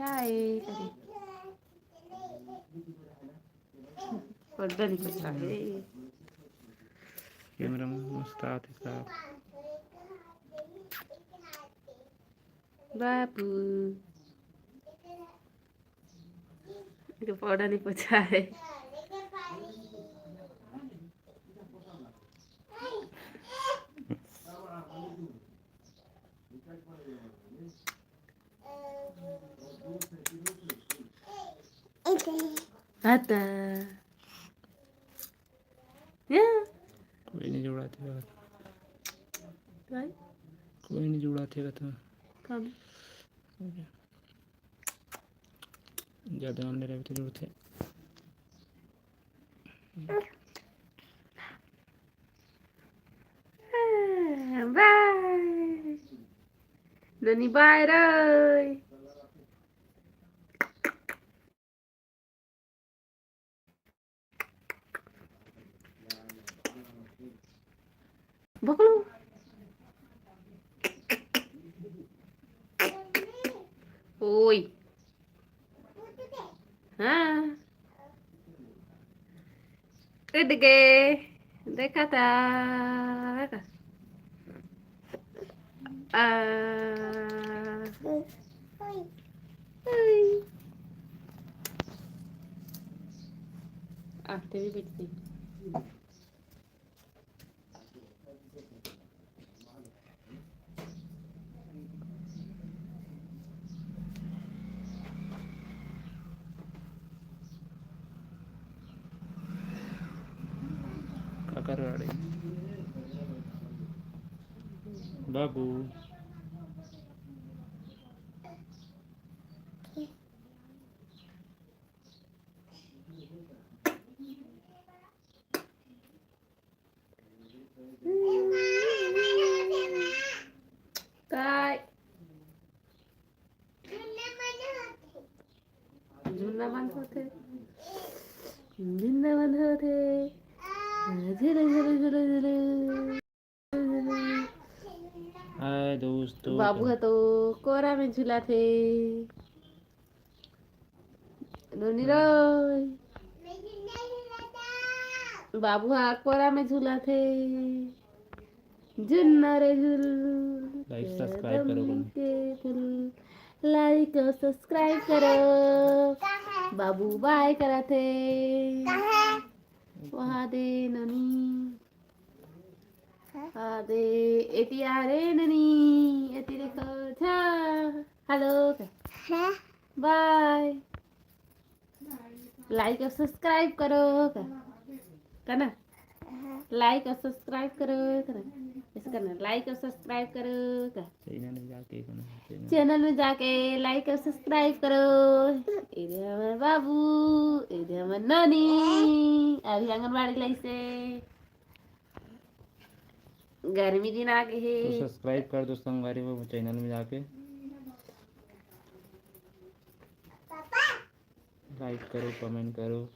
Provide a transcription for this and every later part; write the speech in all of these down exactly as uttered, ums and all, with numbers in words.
काय करे? पर्दा नहीं पछा है। कैमरा में मस्त आते साहब। बापू, ये पाउडर नहीं पछा है। आता। या। कोई नहीं जुड़ा थे। काय? कोई नहीं जुड़ा थे तो। कब? ज्यादा आने रहे तो जुड़ते। बाय। ननी बाय रे। बकलो। ओए। हाँ। उठ गए। देखा था। आ। आ, तेरी बेटी। काकर गाड़ी। बाबू। काय? झुन्ना बंद होथे। झुन्ना बंद होथे। झुलू, झुलू, झुलू, झुलू। हाय दोस्तों। बाबू ह तो कोरा में झुलत हे। नोनी रोय। बाबू ह कोरा में झुलत हे। झुन्ना रे झुल। Like, subscribe करो कदम के फूल। Like और subscribe करो। बाबू बाय करत हे। वहाँ दे नोनी। आ दे, एती आ रे ननी, एती देखो, झा, hello कर। हाँ। Bye। Like और subscribe करो कर। करना? हाँ। Like और subscribe करो कर। ऐसे करना, like और subscribe करो कर। Channel में जाके, channel। Channel में जाके like और subscribe करो। ए दे हमर बाबू, ए दे हमर नोनी, अभी आंगनबाड़ी लाइसे। गर्मी दिन आ गे हे। तो subscribe कर दो संगवारी हो channel में जाके। Like करो, comment करो।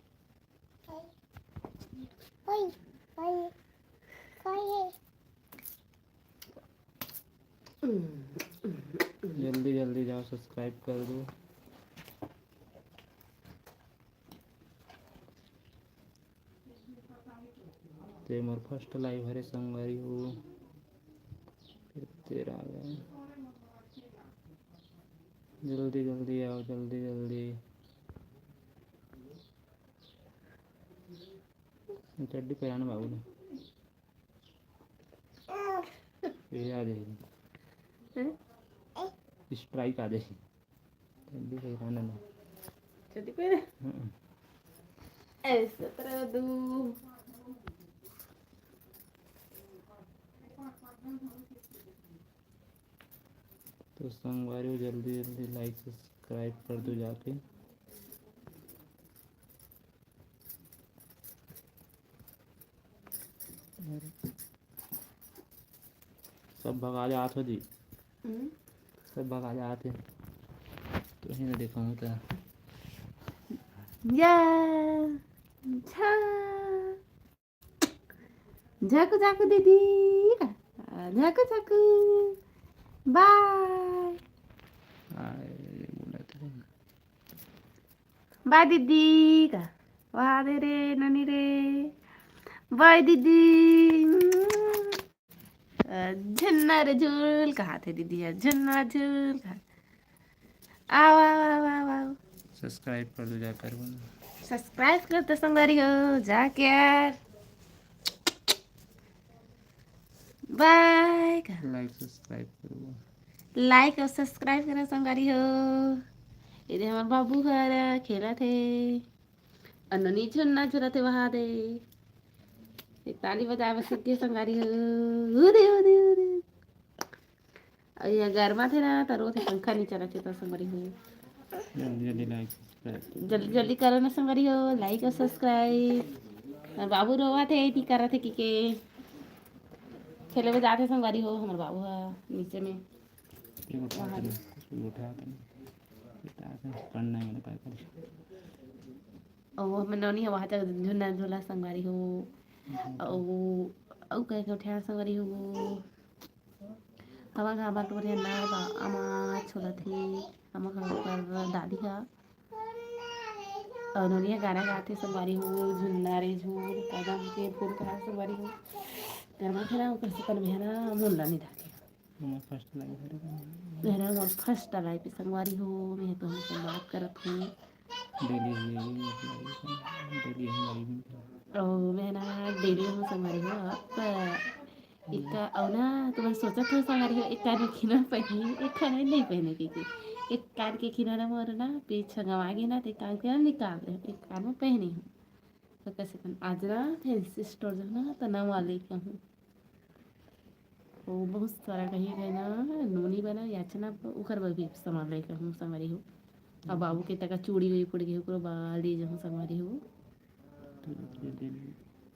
जल्दी जल्दी जाओ, subscribe कर दो। ते मोर first live हरे संगवारी हो। फिर तेरा आ गया। जल्दी जल्दी आओ, जल्दी जल्दी। चड्डी पहराना बाबू ने। ये आ जाएगी। हैं? Strike आ जाएगी। चड्डी पहराना नहीं। चड्डी पहरे? हम्म। ऐसे तरह दू। तो संगवारी हो, जल्दी जल्दी like subscribe कर दो जाके। सब भगा जात हो जी। हम्म। सब भगा जात हे। तो ही ना देखा हूँ तो। या, झा। झाकू झाकू दीदी, झाकू झाकू, bye। आए, बोला तो। बाय दीदी का। वाह दे रे नोनी रे। बाय दीदी। अ, झुन्ना रे झूल कहाथे दीदी, अ, झुन्ना झूल कहा। आओ, आओ, आओ, आओ, आओ। Subscribe कर दो जाकर वो। Subscribe कर दो संगवारी हो, जाके यार। बाय का। Like subscribe करो। Like और subscribe करो संगवारी हो। ये दे हमर बाबू हर खेलत हे। अउ नोनी झुन्ना झुलत हे वहाँ दे। ये ताली बजाए बर सीख गे संगवारी हो। उदे, उदे, उदे। अउ ये गरमाथे ना, त रोथे पंखा नी चलत हे त संगवारी हो। जल्दी, जल्दी like, subscribe। जल्दी, जल्दी करो ना संगवारी हो, like और subscribe। अउ बाबू रोवत हे, नी करत हे कि के। खेले बर जाथे संगवारी हो, हमर बाबू ह नीचे में। ये उठा वहाँ के दे। कुछ भी उठा के। बेटा, पढ़ना है मेरे पास। अउ हमर नोनी ह वहाँ तक झुन्ना झूला संगवारी हो। अउ, अउ कहे के उठे संगवारी हो। हमर घर मा टोरे ना बा, आमा छोलत हे। हमर घर ऊपर दादी ह। अउ नोनी ह गाना गाथे संगवारी हो, झुन्ना रे झूल, कदम के फूल कहा संगवारी हो। गरमा खड़ा ओकर से कल मेहना मुन ला नहीं डाके। हमर first live हरे। मेरा मोर first live संगवारी हो, मैं तो हमसे बात करत हूँ। Daily ही live, daily ही live। ओ, मैं ना daily हूँ संगवारी हो, आप इक्का, अउ ना, तुमन सोचत हो संगवारी हो, एक कान में खिना पहनी, एक कान में नहीं पहने, क्योंकि एक कान के खिना ना मोर ना, पीछे गवा गे ना, तो एक कान के ना निकाल दे, एक कान में पहनी हूँ। तो कैसे पहन, आज ना fancy store जाऊँ ना, तो नवा लेके हूँ। ओ, बहुत सारा कहीं गए ना, नोनी बना, याचना, ओकर बर भी सामान लेके हूँ संगवारी हो। अब बाबू के तका चूड़ी वही पड़ गई, ओकरो बाली जाऊँ संगवारी हो।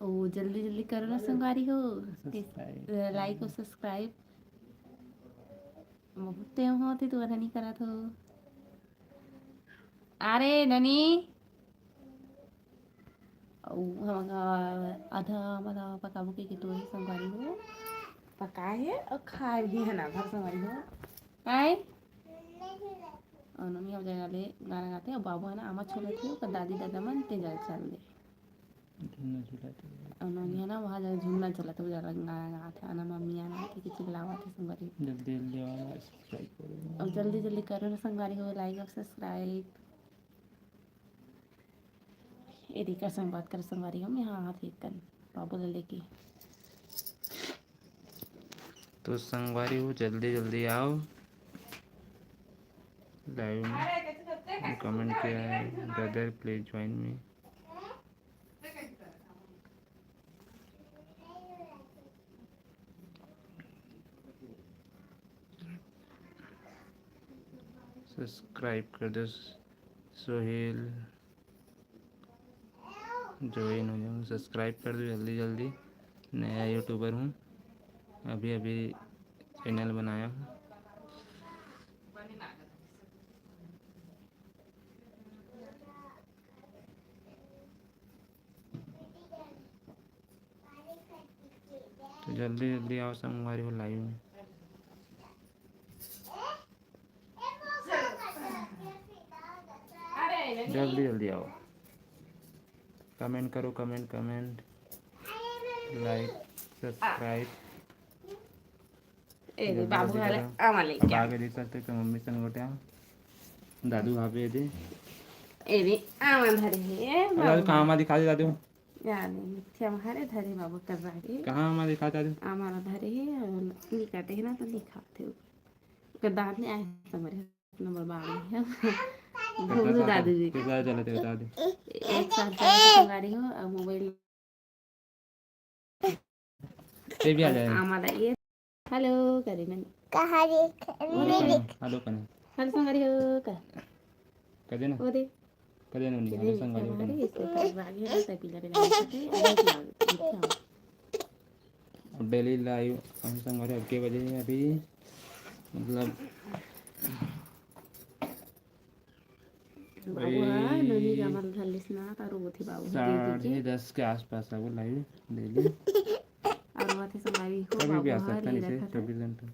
ओ, जल्दी जल्दी करो ना संगवारी हो। Subscribe। Like और subscribe। बहुत टेम होत हे, तुमन नहीं करत हो। अरे ननी, अउ हमन आधा मतलब पकाबो के, के तोरे संगवारी हो। पकाए हे अउ खाए भी हे ना भर संगवारी हो। आए? अउ ननी अब जगह ले गाना गाथे, अउ बाबू हे ना आमा छोलत हे, ओकर दादी ददा मन ते जा चल दे। झुन्ना झुलत हे। अउ नोनी हे ना, वहाँ जगह झुन्ना झुलत हे, वो जगह गाना गात हे, आना मम्मी आना, के, के चिल्लावत हे संगवारी। जल्दी, जल्दी आओ, subscribe करो। अउ जल्दी, जल्दी करो ना संगवारी हो, like और subscribe। ये देखा संग बात कर संगवारी हो, मैं हाँ, हाँ, ठीक कर, बाबू ले लेके। तो संगवारी हो, जल्दी, जल्दी आओ live में। Comment किया है, brother, please join me। Subscribe कर दो सोहेल, join हो जाओ, subscribe कर दो जल्दी जल्दी। नया YouTuber हूँ, अभी अभी channel बनाया हूँ। तो जल्दी जल्दी आओ संगवारी हो live में। जल्दी जल्दी आओ, comment करो, comment, comment, like, subscribe। ए रे, जल्दी बाबू जल्दी वाले करो। आमा लेके अब आ। आगे देख सकते हो कि मम्मी संग गोठिया, दादू भाभी दे। ए रे, आमा धरे हे, ए अब दादू बाबू। कहाँ आमा दिखा दे दादू? या नहीं, मिथ्या मारे धरे बाबू कर रहा है। कहाँ आमा दिखा दादू? आमा ला धरे हे, अउ नहीं काटे हे ना तो नहीं खाते हो। ओकर दांत नहीं आए, हमारे नंबर बारह है। कितना भूल साल दादू जी। कितना साल चलत हे बता दे। एक साल पहले संगवारी हो, अब मोबाइल ये भी आ जाए। आमा ला ये। हेलो, करे नन। कहाँ रे? हेलो कने, हेलो कने। हेलो संगवारी हो का? कर देना। वो दे। कर देना नहीं, हेलो संगवारी हो कने। इसको कर आगे ना, तब पीला पीला दिखा दे, अरे क्या, क्या? अब daily live हम संगवारी अब के बजे है अभी, मतलब बाबू हा, वही नोनी का मन धर लिस ना, तारो वो थे बाबू हा, दे दीजिए। साढ़े दस के आसपास है वो live daily। और वो थे संगवारी हो कभी भी आ बाबू हा, सकता है, नहीं इसे रखा था। चौबीस घंटे।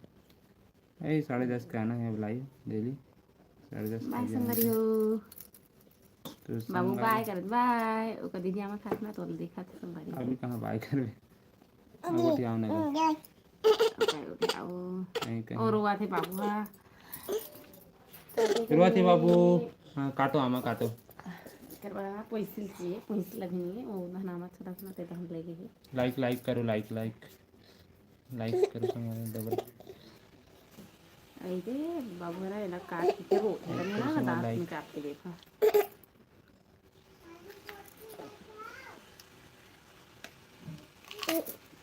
यही साढ़े दस का आना है अब live daily, साढ़े दस बाय बजे आना संगवारी है। हो। तो बाबू संगवारी, बाय करत, बाय। ओकर दीदी आमा खात ना, तोला देखत हे संगवारी। अभी कहाँ बाय करबे? अब गोठियाओ ना गा। अब गोठियाओ। नहीं कहीं। और रोवा थे बाबू हा। रोवा थे बाबू। हाँ, काटो आमा, काटो। करवा पोइसिल चाहिए, पोइसिल अभी नहीं है, वो नहना मत छोटा सा, ते तो हम ले गए। Like, like करो, like, like। Like करो, संगवारी, डबल। अरे बाबू हा ना, एला काट के रोथे, हाँ, ना, दांत में काट के देखा।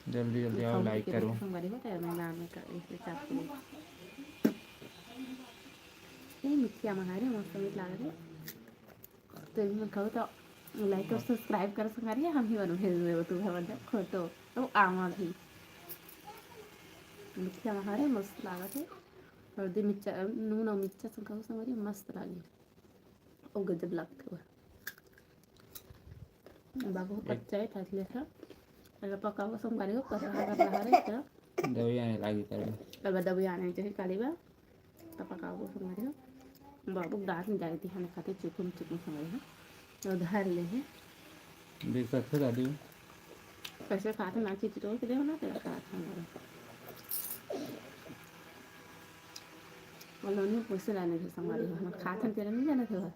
जल्दी जल्दी आओ, like करो। संगवारी हो, तो मैं दांत में काट, इसमें काट के देखा। ये मिठिया महारे मस्त मीठ लागे। तो तुमन कहो तो like और subscribe करो संगवारी, हम ही बनो भेज देबो तू घर जब खोटो। तो आमा भी मिठिया महारे मस्त लागत हे। हल्दी मिर्चा, नून और मिर्चा संग खाओ संगवारी, मस्त लागे। ओ गजब लागथे। बाबू कच्चा है, था इसलिए था। अगर पकाओ संगवारी हो, पसरा कर रहा है क्या? दवाई आने लागी कर। अब दवाई आने चाहिए काली बा। त पकाबो संगवारी हो। बाबू दांत में जाए दिहाने खाते चुकुम चुकुम संगवारी हो। तो धर ले हे। देख सकते दादी। कैसे खाते ना, चिचिटोर के देखो ना, तेरा खात संगवारी। वो लोनी पोइसिल आने थे संगवारी हो। हम खात हन तेरा नहीं जाना था।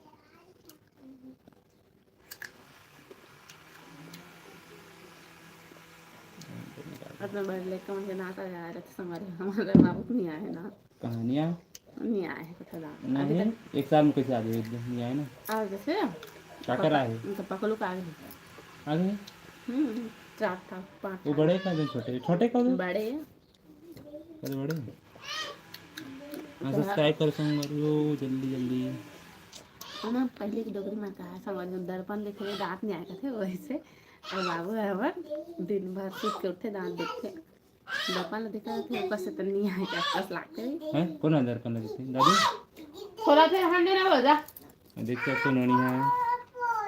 अपने बड़े लड़का मन के नाता आए रथे संगवारी, हमारे बाबू नहीं आए ना। कहाँ नहीं आए? नहीं आए, पता ना। नहीं, अभी तक एक साल में कैसे आ गए? एक दिन नहीं आए ना। आ जैसे काकर आए? उनका पकलू का आगे। आगे? हम्म, चार था, पाँच वो था। बड़े का दे, छोटे, छोटे का दे? बड़े। अरे बड़े। हाँ, तो subscribe कर संगवारी हो, जल्दी, जल्दी। हम पहले की डोकरी में कहा संगवारी हो, दर्पण देखे ले दांत नहीं आए थे, वैसे। और बाबू हमार दिन भर सुत के उठे, दांत देखते। दर्पण ला देखा थे, ऊपर से तो नहीं आए, आसपास लागते। हैं? कौन है दर्पण ला देखते? दादी? थोड़ा सा हंडे ना हो जा। देखते अब तो नोनी है।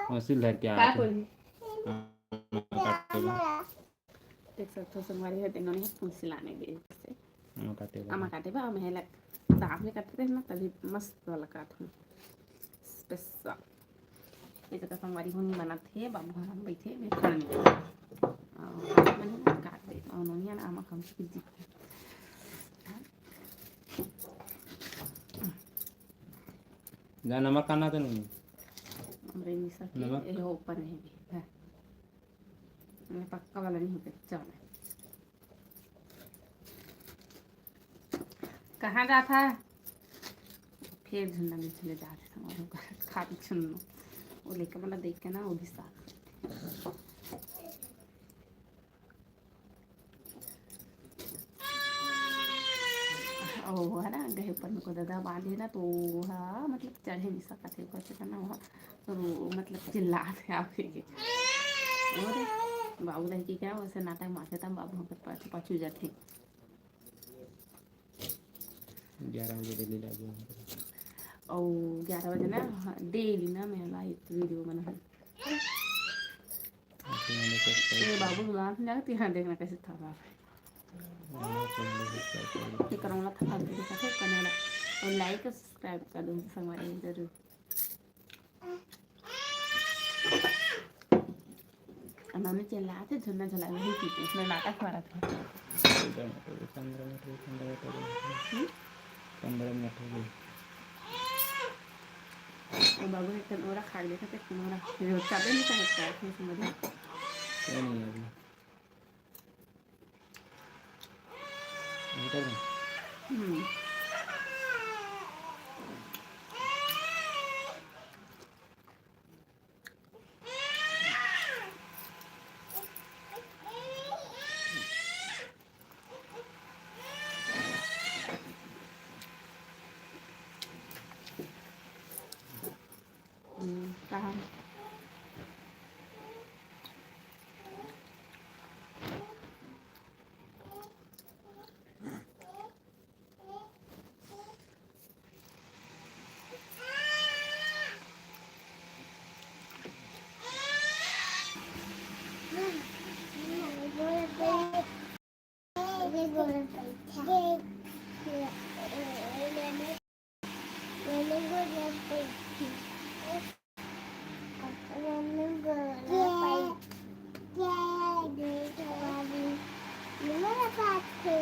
और सिल धर के आ का रहे। बोली? हाँ, काटे ला। देख सकथो संगवारी हो, तेनो ने पोइसिल आने गे से। आमा काटे बा। आमा काटे बा, आमा हेला दांत में काटते हैं ना, तभी मस्त वाला काटहूँ। Special। ये तो संगवारी हो नहीं बनात हे, बाबू हम बैठे, मैं खाने। और मैंने काट दे, और नोनिया ना आमा कम से दी। जा नमक आना तो नहीं। हमरे मिसा के नमक। ये ऊपर नहीं भी है। ये पक्का वाला नहीं, कच्चा वाला। कहाँ जात हे? फिर झुन्ना में चले जात हे, हमारे घर खाती छुन्नू। वो लेके मतलब देख के ना, वो भी साथ। ओ, है ना, गहे ऊपर में को ददा बांधे ना, तो वो हा, मतलब, चढ़े नहीं सकत हे, कैसे करना वो, तो वो, मतलब, चिल्लात हे आप ही के। और बाबू दाई की क्या, वैसे नाटक मारथे, तब बाबू हमके पाछू, पाछू जाथे। ग्यारह बजे daily live है। और ग्यारह बजे ना, हाँ, daily ना मैं live video बनाऊँ। आप लोगों ने subscribe ये बाबू बुलान जाओ, तो यहाँ देखना कैसे था बाप। आप लोगों ने subscribe कर लो। ये करौला था, फालतू दिखा थे, करौला। और like और subscribe कर दो संगवारी जरूर। अनौनी चिल्लात हे, झुन्ना झुला वही चीज, उसमें नाटक मारत हे। पंद्रह मिनट हो गए, पंद्रह मिनट हो गए, पंद्रह मिनट हो गए। हम्म? पंद्रह मिनट हो गए। ओ बाबू, एक ठन ओरा खा के देखा, एक ठन ओरा। ये चाबे नहीं चाहता है, इसमें समझ में। क्या नहीं है अभी? नहीं कर रहे? हम्म। हम्म, कहाँ? साथे।